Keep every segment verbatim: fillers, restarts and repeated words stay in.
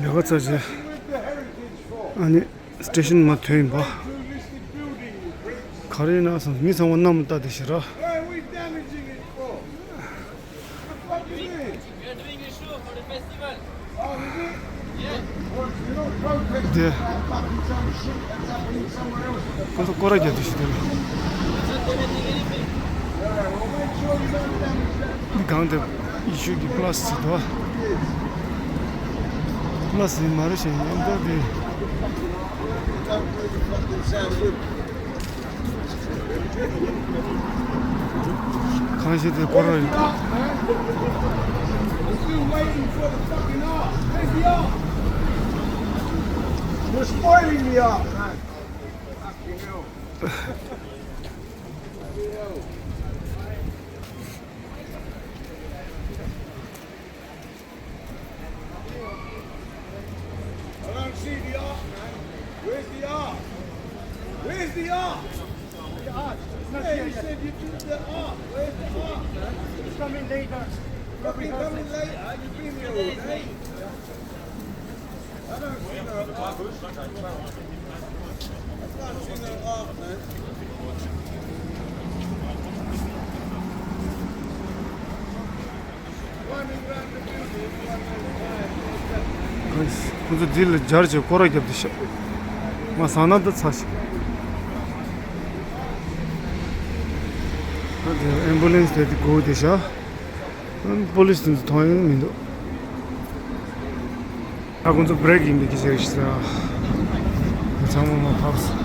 ལས་ཀ་ཚར་རྗེས་ཨ་ནི་སི་ཊེ་ཤན་མར་ཐོན་ཡིན་པ། ག་རེ་ཡིན་ན་བསམ། མི་ཚང་མ་གནམ་ལ་ལྟ་བསྡད་ཤག་ར། དེ། ཁོང་ཚོ་སྐོར་ར་རྒྱག་དུས་ཤིག་དེ་ལ། འདི་གང་དེ་ཡེ་ཤུ་གི་པ་ལ་སི་ཅིག་འདུག་པ། པ་ལ་སི་ཅིག་མ་རེད་ཤག་ཡིན་ད་དེ། གང་ཞིག་དེ་སྐོར་ར་ཡིན། You're spoiling me up, man. Fucking hell. I don't see the ark, man. Where's the ark? Where's the ark? The ark. It's not here yet. Hey, you said you took the ark. Where's the ark, man? It's coming later. Coming, coming later. You've been here all day. I don't see no ark. I can't see no ark, man. ཁོ་ཚོ་འདི་ལ་སྦྱར་བྱས་སྐོར་ར་བརྒྱབ་བསྡད་ཤག་མ་ཟ་ན་ད་ཚ་ཞིག་ཨེམ་བུ་ལན་སི་དེ་དེ་སྒུག་བསྡད་ཤག་པོ་ལི་སི་དེ་ཚོ་མཐོང་ཡོང་མི་འདུག་ད་ཁོ་ཚོ་བྷི་རེག་ཡིན་པའི་སྐད་ཆ་རེད་ཤག་ཚང་མ་མར་ཕབ་སོང་།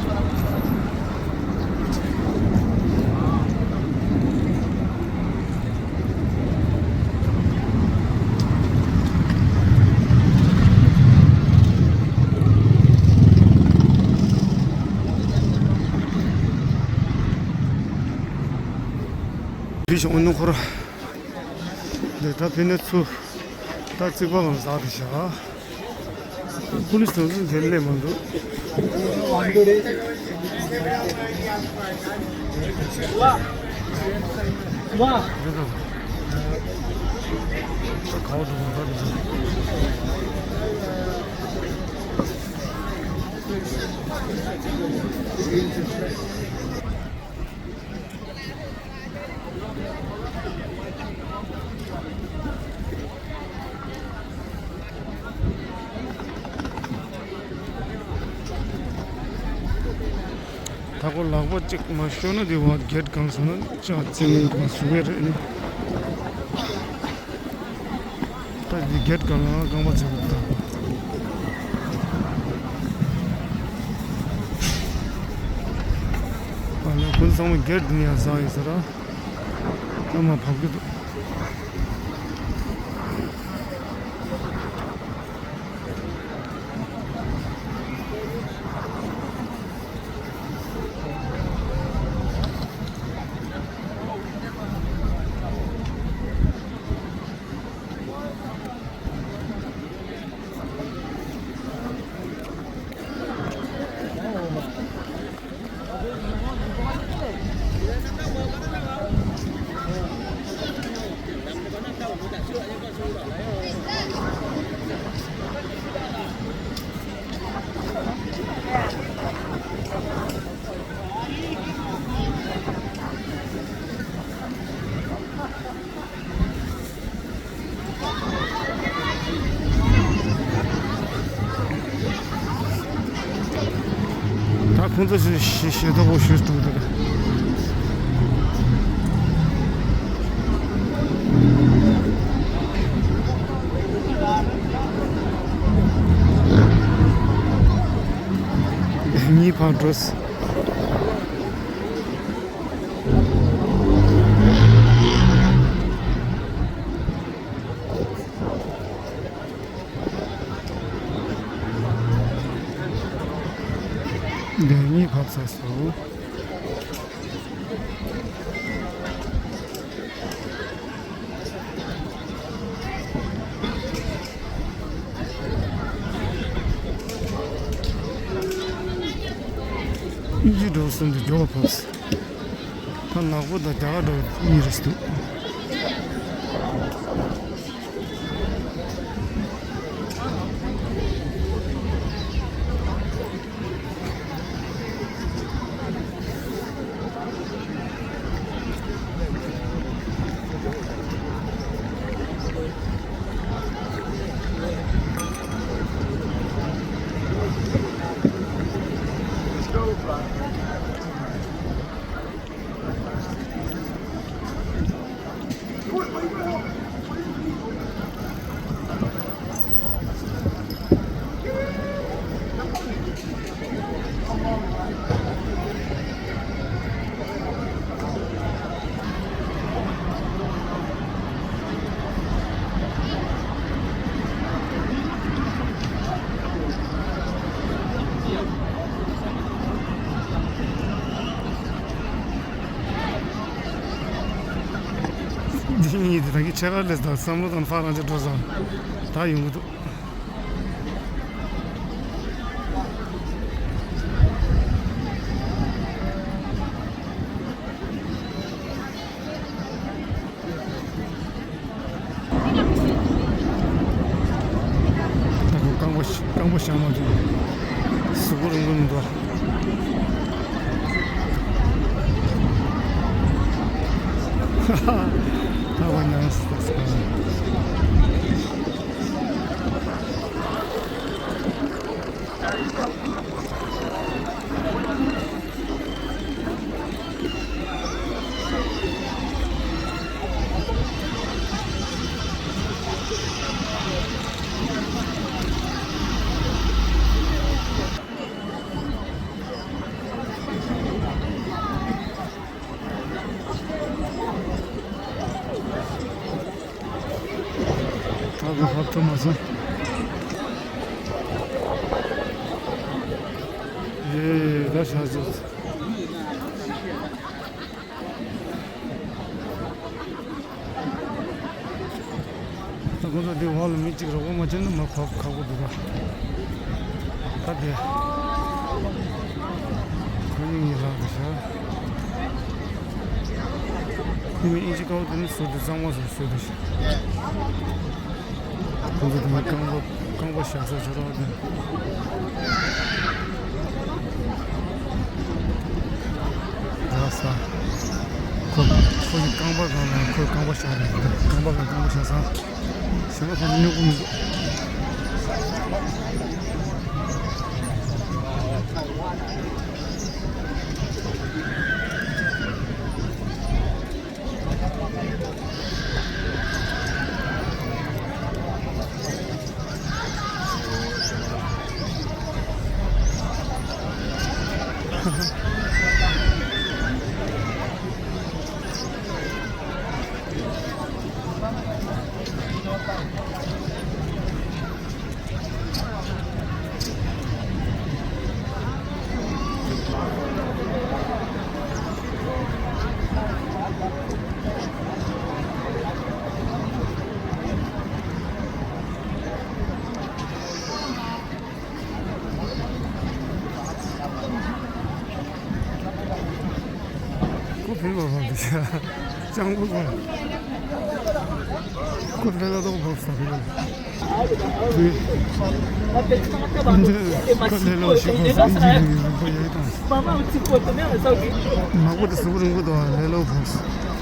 འདི་ཞོག་ཨུ་ནུ་འཁོར། འདི་ད་ཕི་ནས་ཚུར་ད་རྩིག་པ་ལ་ཟག་དེ་བཞག་པོ་ལི་སི་དེ་ཚོ་འདིར་སླེབས་མ་འདུག་ད་ཁོ་ལག་པ་གཅིག་མ་ཤོར་ན་དེ་བ་གེ་ཊི་གང་སོང་ན་ཅང་རྩིས་མེད་པ་བཟོ་གི་རེད་ནི། ད་འདི་གེ་ཊི་གང་ལ་རྐང་པ་འཛེགས་དགོས་ད། ཨ་ལས་ཁོ་ཚང་མ་གེ་ཊི་འདི་ནས་ཡར་ཟག་ཡོད་ས་ར། ཨ་མ་བབས་ཀྱི་འདུག་ད་ཁོང་ཚོ་ཞེ་ཞེ་ཞེ་ཐག་པོ་ཞུ་ཐུབ་འདུག་གཉིས་ཕར་འགྲོ། འདི་གཉིས་ཕབ་ཚར་སོང་། གཉིས་འགྲོ་གསུམ་དུ་མགྱོགས་པ་ཕབ་སོང་། ད་ནག་པོ་དང་རྒྱ་གར་འགྲོ་གཉིས་རེད་འདུག་རང་གི་ཆེ་ཁར་སླེབས་དང་བསམ་བློ་དང་ཧྥ་རང་ཅིག་འགྲོ་ས་ད་ཡོང་གི་འདུག་ད་ཁོ་རྐང་པ་རྐང་པ་བཤང་མ་ཐུབ། གཟུགས་པོ་རིང་པོ་མི་འདུག་ཧ་ཧ། ད་བ་ཉམས་སུ་ད་སོང་། ད་ག་ཧབ་ཐུབ་མ་སོང་། ཡེ་ད་ཤ་ཟོས། ད་ཁོང་ཚོ་འདི་འོག་ལ་མི་གཅིག་རོགས་པ་མ་བྱས་ན་མར་བབས་ཁག་པོ་འདུག་ག་ད་དེ་ཁོ་གཉིས་གཉིས་ལངས་འདུག་ཤག་ཁོ་མི་ཨིན་ཇི་ཀའོ་དེ་ནི་ཟུར་དུ་གཙང་མ་ཟུར་ཟུར་དུ་ཤག་ཁོང་ཚོ་དེ་ནི་རྐང་པ་རྐང་པ་བཞག་ས་ཆོག་རོགས་དེ། ར་ས། ཁོ་ཁོ་ཡི་རྐང་པ་སྒང་ལ་ཁོའི་རྐང་པ་བཞག་རེད། རྐང་པ་སྒང་རྐང་པ་བཞག་ས། ཞེ་པོ་ཁོ་ཚོ་སྨྱུ་གུ་མི་འདུག་ཁོ་ཕན་པ་བབས་འདུག་ཤག་སྤྱང་པོ་ཁོ། ཁོ་ལྷས་ལ་ཏོག་བབས་ས་ཕན་པ། ཁོ་ལྷས་ལ་ཞིག་བབས་ས་ཨིན་ཇི་གི་རིང་པོ་ཡོད་དང་། མ་གོ་དེ་གཟུགས་པོ་རིང་པོ་དང་ལྷས་ལ་བབས་ས།